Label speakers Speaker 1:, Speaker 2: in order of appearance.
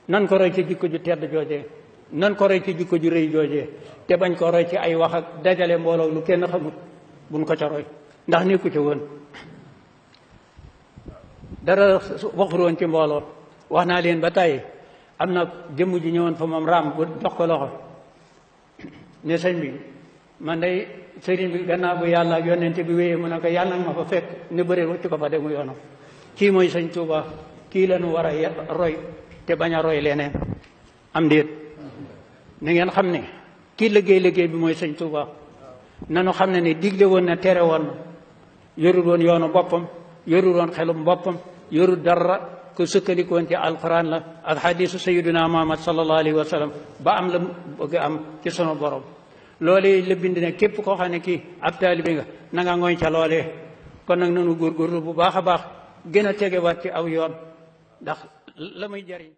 Speaker 1: nan ko roy ci jikko ju tedd joojee nan ko roy ci jikko ju rëy joojee te bañ ko roy ci ay wax ak dajale mbooloo lu kenn xamut buñ ko ca roy ndax nekku ci woon dara waxul woon ci mbooloo wax naa leen ba tey am na jëmm ji ñëwoon fa moom raam bu jox ko loxo ne sëñ bi man day sëriñ bi gannaaw bu yàlla ak yonente bi wéyee mu ne ko yàlla nga ma fa fekk ne bëri wacc ko fa demu yoonam kii mooy sëñ Tuuba kii lañu war a roy te bañ a roy leneen am déet na ngeen xam ne kii liggéey bi mooy sëñ Tuuba nanu xam ne ne digle woon na tere woon na yorul woon yoonu boppam yorul woon xelum boppam yorul dara ku sukkandikoon ci alquran la ak hadisu sayyidina Muhammad sallallahu alayhi wa sallam ba am la bëgg am ci sunu borom loolee la bind ne képp koo xam ne kii ab taalibe nga na nga ngooñ ca loolee kon nag nanu góorgóorlu bu baax a baax gën a tegewaat ci aw yoon ndax la muy jariñ